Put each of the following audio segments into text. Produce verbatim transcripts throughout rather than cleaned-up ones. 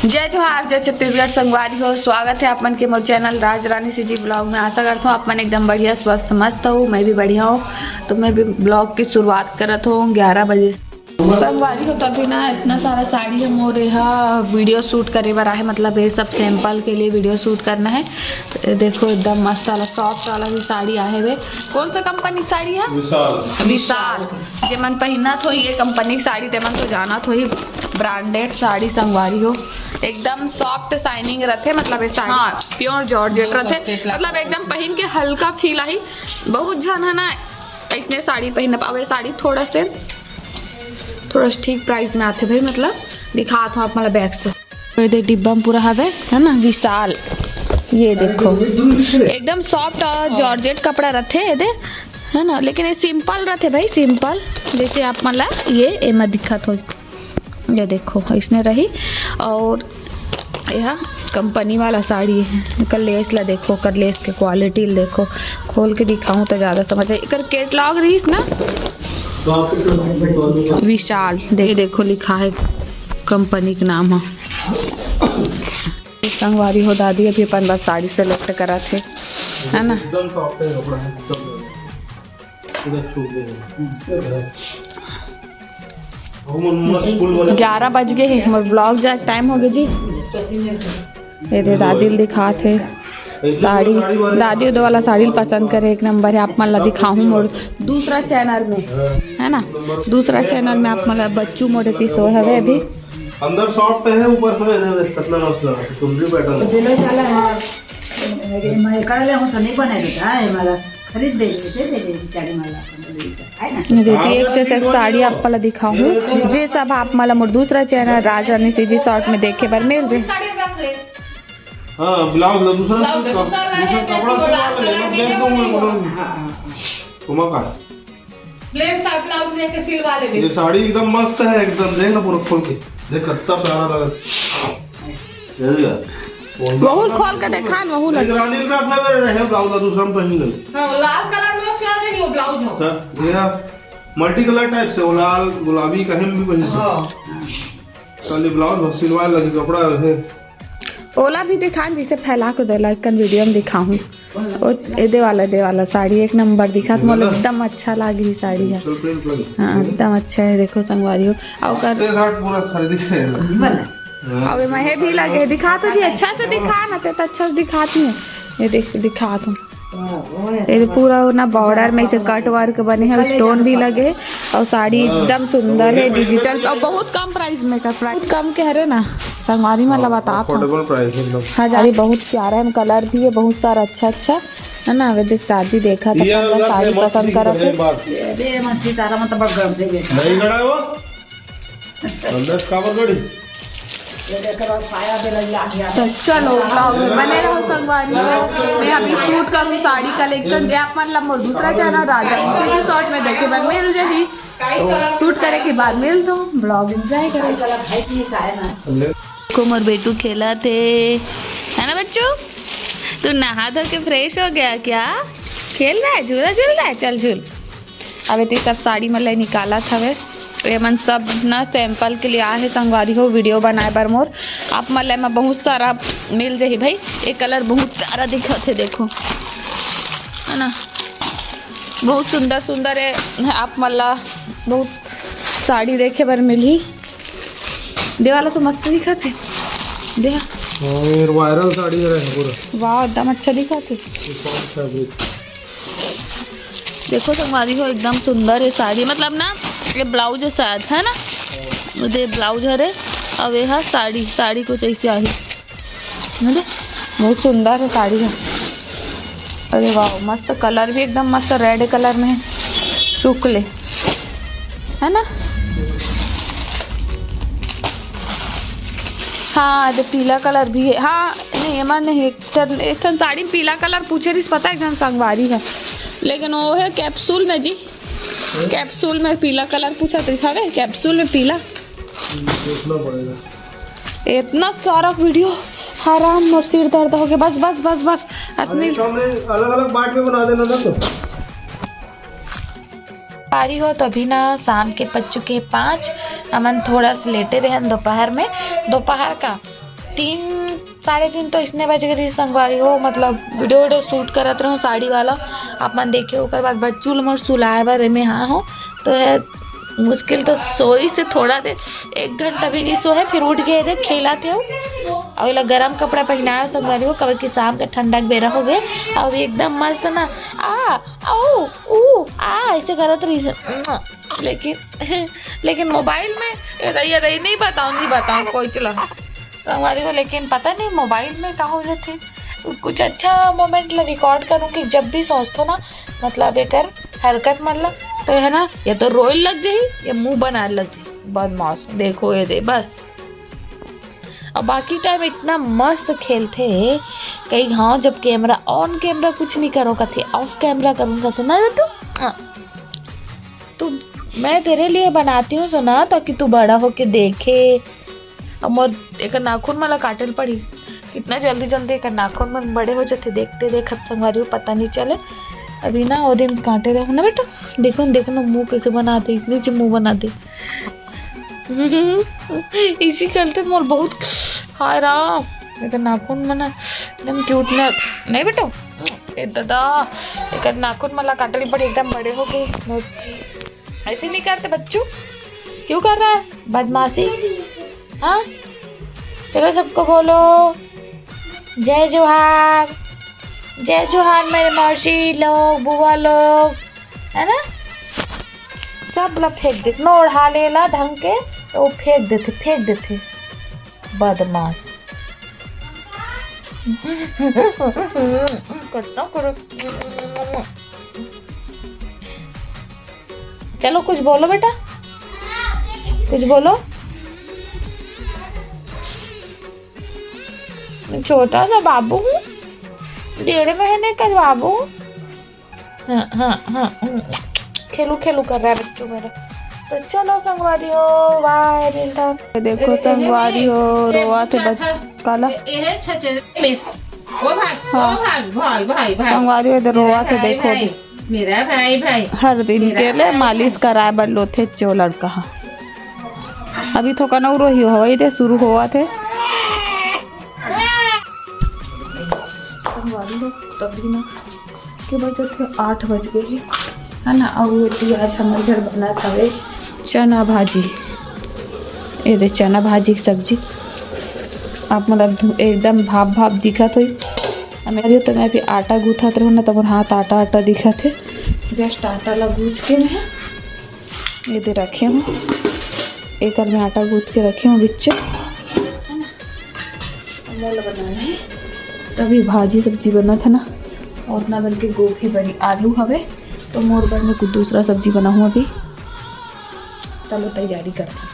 जय जोहार, जय छत्तीसगढ़ संगवारी हो। स्वागत है आप मन के मोर चैनल राज रानी सीजी ब्लॉग में। आशा करता हूँ आप मन एकदम बढ़िया, स्वस्थ, मस्त हो। मैं भी बढ़िया हूँ। तो मैं भी ब्लॉग की शुरुआत करत हूँ ग्यारह बजे। संगवारी हो, तो अभी ना इतना सारा साड़ी है मोर, ये वीडियो शूट करे बर आहे, मतलब ये सब सैंपल के लिए वीडियो शूट करना है। तो ये देखो, एकदम मस्त वाला, सॉफ्ट वाला भी साड़ी आहे वे। कौन सा कंपनी की साड़ी है? विशाल। विशाल। जे मन पहिनत हो ये कंपनी की साड़ी, ते मन तो जानत हो ही, ब्रांडेड साड़ी संगवारी हो। एकदम सॉफ्ट शाइनिंग रथे, मतलब ये साड़ी, हाँ, प्योर जॉर्जेट रथे, मतलब एकदम पहिन के हल्का फील आही। बहुत झन है ना इसने साड़ी पहिन पावे, साड़ी थोड़ा से, थोड़ा से ठीक प्राइस में आथे भाई, मतलब दिखात हूँ आप मन ला बैक से। तो ये दे डिब्बा में पूरा हवे, है ना, विशाल। ये देखो, एकदम सॉफ्ट और जॉर्जेट कपड़ा रथे ये दे, है ना, लेकिन ये सिंपल रथे भाई, सिंपल। जैसे आप मन ला ये एमा दिखत हो, ये देखो, इसने रही। और यह कंपनी वाला साड़ी है, एकर लेस ला देखो, एकर लेस के क्वालिटी ला देखो, खोल के दिखाऊं तो ज्यादा समझ आए। एकर कैटलॉग रहीस ना, विशाल, दे, देखो लिखा है कंपनी के नाम है। संगवारी हो, दादी अभी अपन बस साड़ी सिलेक्ट करत हे, है ना। एकदम सॉफ्ट है कपड़ा, एकदम। पूरा छू गए। ग्यारह बज गए हैं, मोर ब्लॉग जाए टाइम हो गए जी। ये दे दादी ल दिखात हे साड़ी, दादी उदे वाला साड़ी ल पसंद करे, एक नंबर है। आप मन ला दिखाहूँ मोर दूसरा चैनल में, है ना, दूसरा चैनल में आप मन ला बच्चू मोर एती सोए हवे अभी। अंदर सॉफ्ट है, ऊपर में है, बस कितना मस्त लगा, कुंदरी पैटर्न। दिलो जाला है, मैं कर ले हूँ तो नहीं बने बेटा, है हमारा खरीद दे दे दे दे बेचारी माला अपन ले, है ना। ये देखिए, एक से एक साड़ी आप मन ला दिखाहूँ, जे सब आप मन ला मोर दूसरा चैनल राज रानी सीजी शॉर्ट में देखे बर मिल जाए। हाँ, ब्लाउज ला दूसरा ब्लाउज सूट का, दूसरा दूसरा कपड़ा सिलवा के ले, मैं देख दूंगा, हाँ, हाँ, हाँ। घुमा का। प्लेन सा ब्लाउज लेके सिलवा लेबे। ये साड़ी एकदम मस्त है, एकदम देख ना पूरा खोल के, देख कितना प्यारा लगा। ये भी है। बहुत खोल के देखा न, वहू एक लग। रानी का अपना मेरे रहे ब्लाउज ला दूसरा में पहन ले। हाँ, लाल कलर में चल रही वो ब्लाउज हो। हाँ, ये मल्टी कलर टाइप से, वो लाल गुलाबी कहीं भी पहन सकते। हाँ। खाली ब्लाउज बस सिलवा लगी, कपड़ा रहे। ओला भी दिखान, जिसे फैला के देला, एक कन वीडियो में दिखाहूँ। ओ, ए दे वाला, दे वाला साड़ी एक नंबर दिखा, तो मोला एकदम अच्छा लागी साड़ी है। चल, प्रिंट लगी। हाँ, एकदम अच्छा है। देखो संगवारी हो, और कर ये साड़ी पूरा खरीदी से है। अब मैं भी लगे, दिखा तो जी, अच्छा से दिखा ना, ते तो अच्छा से दिखाती है। ये देख, दिखा तुम। ये पूरा ना बॉर्डर में से कट वर्क बने हैं, स्टोन भी लगे हैं, और साड़ी एकदम सुंदर है, डिजिटल, और बहुत कम प्राइस में कर, प्राइस बहुत कम के हरे ना, संगवारी मन ला बता था। अफोर्डेबल प्राइस एकदम। हाँ, साड़ी बहुत प्यारा है, कलर भी है बहुत सारा अच्छा अच्छा, है ना। वे देख दादी देखा था, ये कौन सा अलग साड़ी फेमस पसंद दिख करत रहे है। बात। ये दे मन सितारा मन तो बड़ गरम से बेटा। नहीं गड़ा वो? अंदर काबर गड़ी? ये देख रहा साया दे रही आ गया। तो चलो, ब्लॉग में बने रहो संगवारी हो। मैं अभी शूट करूँ साड़ी कलेक्शन, जे आप मन ला मोर दूसरा चैनल राजा सीजी शॉर्ट में देखे बर मिल जाही। तो शूट करे के बाद मिल तो ब्लॉग एंजॉय करो। को मोर बेटू खेलत हे, है ना बच्चू? तू नहा धो के फ्रेश हो गया क्या? खेल रहा है, झूला झूल रहा है, चल झूल। अब एती सब साड़ी मन ला निकालत हवे। ये मन सब ना सैंपल के लिए आहे संगवारी हो, वीडियो बनाए बर मोर। आप मन ला एमा बहुत सारा मिल जाही भाई। ये कलर बहुत प्यारा दिखत हे, देखो, है ना, बहुत सुंदर सुंदर है। आप मन ला बहुत साड़ी देखे बर मिलही। दे वाला तो मस्त दिखत हे, दे। हाँ, ये वायरल साड़ी है पूरा। वाह, एकदम अच्छा दिखत हे। ये कौन सा है? देखो संगवारी हो, एकदम सुंदर है साड़ी, मतलब ना, ये ब्लाउज है शायद, है ना? ये ब्लाउज हरे, अब ये हा साड़ी, साड़ी कुछ ऐसे आही, है ना? बहुत सुंदर है साड़ी है। अरे वाह, मस्त कलर भी एकदम मस्त रेड कलर में है, शुक्ल है ना? हाँ, ये पीला कलर भी है। हाँ, नहीं, एमा नहीं, एक ठन, एक ठन साड़ी में पीला कलर पूछे रहिस, पता है, एक झन संगवारी है, लेकिन वो है कैप्सूल में जी, कैप्सूल में पीला कलर पूछा तो हवे, कैप्सूल में पीला। देखना पड़ेगा। इतना सारा वीडियो, हराम, मोर सिर दर्द हो गया। बस, बस, बस, बस, अरे, आदमी। तो हमने अलग-अलग पार्ट में बना देना ना तो। पारी हो तो अभी ना शाम के पच चुके पाँच। हमन थोड़ा सा लेटे रहन दोपहर में, दोपहर का तीन, साढ़े तीन तो इसने बज गए रहिस संगवारी हो, मतलब वीडियो वीडियो शूट करत रहूँ साड़ी वाला, आप मन देखे। ओकर बाद बच्चू ल मोर सुलाए बर एमे हाँ हो, तो ये मुश्किल तो सोइस हे थोड़ा देर, एक घंटा भी नहीं सोए हे, फिर उठ गए थे, खेलत हे। अउ एला गरम कपड़ा पहिनाए संगवारी हो, काबर कि शाम के ठंडा के बेरा हो गए। अउ एकदम मस्त ना, आ, औ, ऊ, आ, ऐसे करत रहिस। लेकिन लेकिन मोबाइल में ये रही, ये रही, नहीं बताऊँ, नहीं बताऊँ, कोई चला। संगवारी हो, लेकिन पता नहीं मोबाइल में का हो जाथे, कुछ अच्छा मोमेंट ला रिकॉर्ड करूँ कि जब भी सोचथो ना, मतलब एकर हरकत मन ला, तो है ना, या तो रोए लग जाही या मुंह बनाए लग जाही। बदमाश, देखो ये दे बस। और बाकी टाइम इतना मस्त खेलथे। कई घाव जब कैमरा, ऑन कैमरा कुछ नहीं करो कथे, ऑफ कैमरा करूँ कथे ना बेटू। हाँ। तू, मैं तेरे लिए बनाती हूँ सोना, ताकि तू बड़ा होके देखे। अब मोर एकर नाखून मन ला काटे ल पड़ी। कितना जल्दी जल्दी एकर नाखून मन बड़े हो जाथे, देखते देखत संगवारी हो, पता नहीं चले। अभी ना वो दिन काटे रहो ना बेटा, देखो देखो ना मुंह कैसे बना दे, नीचे मुंह बना दे। इसी चलते मोर बहुत, हाय राम, एकर नाखून मन एकदम क्यूट ना, नहीं बेटा, ए दादा, एकर नाखून मन ला काटे ल पड़ी, एकदम बड़े हो गए। ऐसे नहीं करते बच्चू, क्यों कर रहा है बदमाशी? हाँ, चलो सबको बोलो जय जोहार, जय जोहार मेरे मौसी लोग, बुआ लोग, है ना? सब ला फेंक देते, न ओढ़ा लेला ढंग के, तो वो फेंक देते, फेंक देते, बदमाश। करता करो। चलो कुछ बोलो बेटा, कुछ बोलो। छोटा सा बाबू हूँ, डेढ़ महीने का बाबू हूँ। हाँ, हाँ, हाँ, हम्म। खेलू खेलू कर रहा है बच्चू मेरा। तो चलो संगवारी हो, बाय, मिलता। देखो संगवारी हो, रोवा थे बच-, काला। ए, ए, छे, छे, में। ओ भाई, हाँ। ओ भाई, भाई, भाई, भाई। संगवारी हो, इधर रोवा थे, भाई, देखो भाई। अभी। मेरा भाई, भाई। हर दिन मेरा के ले भाई, मालिश भाई। कराए बर लोथे चो लड़का हा। अभी थोकन अउ रोही, हवई दे शुरू होवा थे। संगवारी हो, तभी ना के बजत हे, आठ बज गए हे, है ना। अउ एती आज हमर घर बनत हवे चना भाजी, ये दे चना भाजी के सब्जी। आप मन ला एकदम भाप भाप दिखत होही। अब मैं, तो मैं अभी आटा गूंथत रहूं ना, तो मोर हाथ आटा आटा दिखत हे। जस्ट आटा ला गूंथ के मैं ये दे रखे हूँ, एकर में आटा गूंथ के रखे हूँ बिच्चे, है ना। मोला बनाना है, तभी भाजी सब्जी बनत है ना। और ना बल्कि गोभी बनी, आलू हवे, तो मोर बर मैं कुछ दूसरा सब्जी बनाहूँ अभी। चलो तैयारी करते हैं।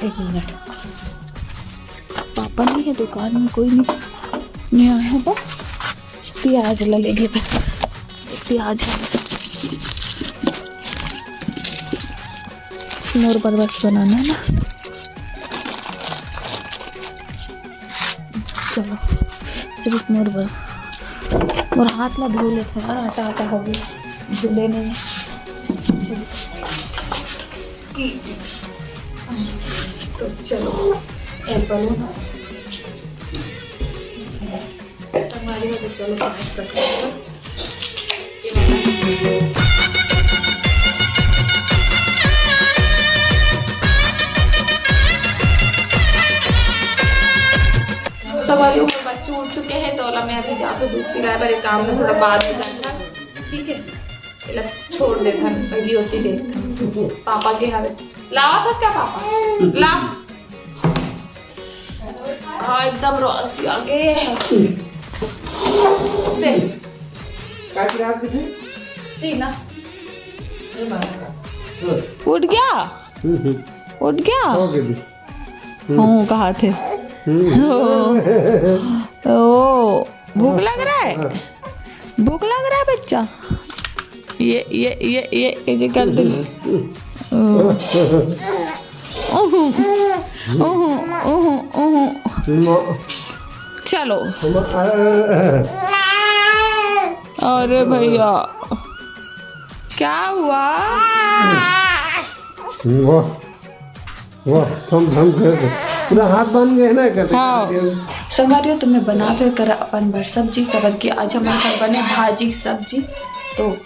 एक मिनट, पापा नहीं है दुकान में, कोई नहीं, मैं आया हूँ बस। प्याज ला लेगे, प्याज मोर बर बस बनाना है ना। चलो, सिर्फ मोर बर, मोर हाथ ला धो लेते हैं, आटा आटा हो गया, धुले नहीं। तो चलो, एप्पल हो ना। संगवारी हो, तो चलो, पाँच तक। संगवारी हो, बच्चू उठ चुके हैं, तो ओला मैं अभी जाके दूध पिलाए बर एक काम में थोड़ा बाद में करता, ठीक है? एला छोड़ देथन, अभी ओती देखथन। पापा के हवे। लावा था क्या पापा? ला। हाँ, एकदम रसी आ गए हैं। दे। काकी रात में थे? सी ना। उठ गया? हम्म, हम्म। उठ गया? हो गई। हम्म। हाँ, कहा थे। हम्म। ओ, ओ, भूख लग रहा है? हाँ। भूख लग रहा है बच्चा? ये, ये, ये, ये, ये जो कर दे। ओह। ओह, ओह, ओह, ओह। चलो। अरे भैया, क्या हुआ? वाह, थम थम कर पूरा हाथ बांध गए ना, कर हाँ। संगवारी हो, तो मैं बनात हों करा अपन बर सब्जी, काबर कि आज हमर घर बने भाजी सब्जी, तो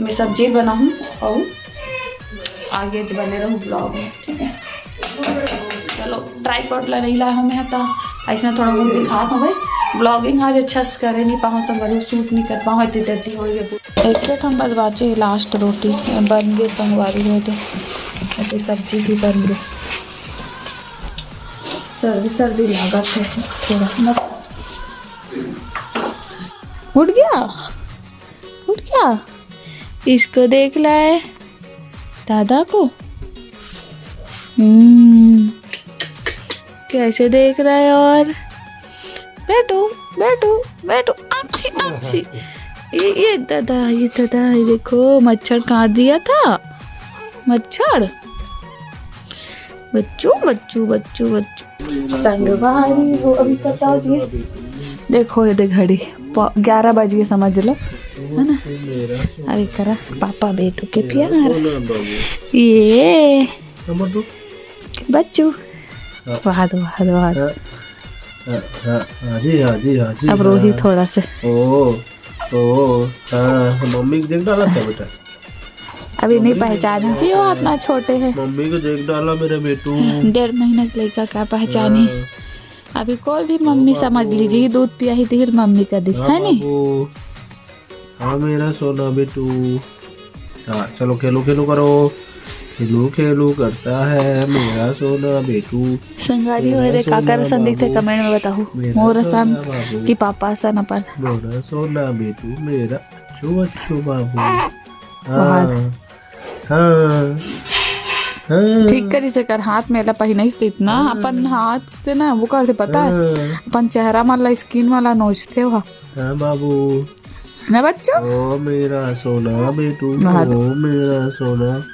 मैं सब्जी बनाहूँ अउ आगे बने रहूँ vlog में, ठीक है? चलो, tripod ला नहीं लाए हों मैं, तो ऐसा थोड़ा बहुत दिखात हों भाई। Vlogging आज अच्छा से करे नहीं पाऊँ, संगवारी हो, shoot नहीं कर पाऊँ, इतनी जल्दी हो गया। एक एक हम बस बाचे last रोटी बन गए संगवारी हो, तो ऐसे सब्जी भी बन गई। सर्दी सर्दी लागत है थोड़ा। उठ गया, उठ गया। इसको देख लाए, दादा को। हम्म, कैसे देख रहा है? और बैठो, बैठो, बैठो। आमची, आमची। ये, ये दादा, ये दादा, ये देखो, मच्छर काट दिया था। मच्छर। बच्चू, बच्चू, बच्चू, बच्चू। संगवारी हो, अभी बताओ जी। देखो, ये दे घड़ी, प-, ग्यारह बज गए, समझ लो, है ना? अरे करा, पापा बेटू के प्यार। ये बच्चू। वाह, वाह, वाह। हाँ, हाँ, हाँ जी, हाँ जी, हाँ जी, अब रोही हाँ। थोड़ा से। ओ, ओ, हाँ, मम्मी को देख डाला था बेटा। अभी नहीं पहचाने जी, वो इतना छोटे है। मम्मी को देख डाला मेरे बेटू। डेढ़ महीना के लड़का का पहचानी। हाँ। अभी कोई भी मम्मी समझ लीजिए, दूध पिया ही धीर मम्मी का दिख, हाँ है नी? बाबू। हाँ, मेरा सोना बेटू। हाँ, चलो खेलो, खेलो करो। खेलो, खेलो करता है मेरा सोना बेटू। संगवारी हो रे, काकर असन दिखथे, comment में बताहू। मोर असन कि पापा असन अपन। मोरा सोना बेटू, मेरा अच्छू, अच्छू बाबू। हाँ, हाँ, हाँ। ठीक करिस एकर हाथ में ला पहिनाइस त इतना हाँ। अपन हाथ से ना वो करथे, पता है? हाँ। अपन चेहरा मन ला, skin मन ला नोचथे वो। हाँ बाबू। ना बच्चू? ओ मेरा सोना बेटू, वाह। ओ मेरा सोना।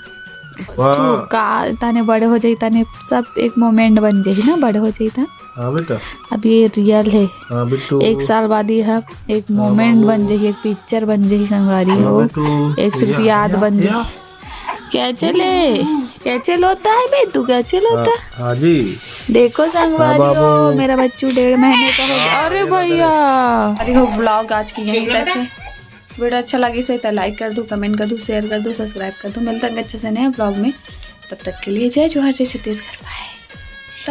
वाह। चुप का, तने बड़े हो जाई, तने सब एक moment बन जाई ना, बड़े हो जाई त। हाँ बेटा। अब ये real है। हाँ बेटू। एक साल बाद ये ह एक हाँ moment बाबू। बन जाई, एक picture बन जाई संगवारी हाँ हो। बेटू। एक सिर्फ या, याद या, बन जाई। या। कैसे ले? कैसे लोता है बेटू? कैसे लोता? हाँ, हाँ जी। देखो संगवारी हाँ बाबू। हो, मेरा बच्चू डेढ़ महीने का हो गया। हाँ, अरे भैया। अरे हो, vlog आज की यहीं तक है। Video अच्छा लगी सो तो like कर दो, comment कर दो, share कर दो, subscribe कर दो। मिलता है अच्छे से नए vlog में, तब तक के लिए जय जोहार, जय छत्तीसगढ़, bye।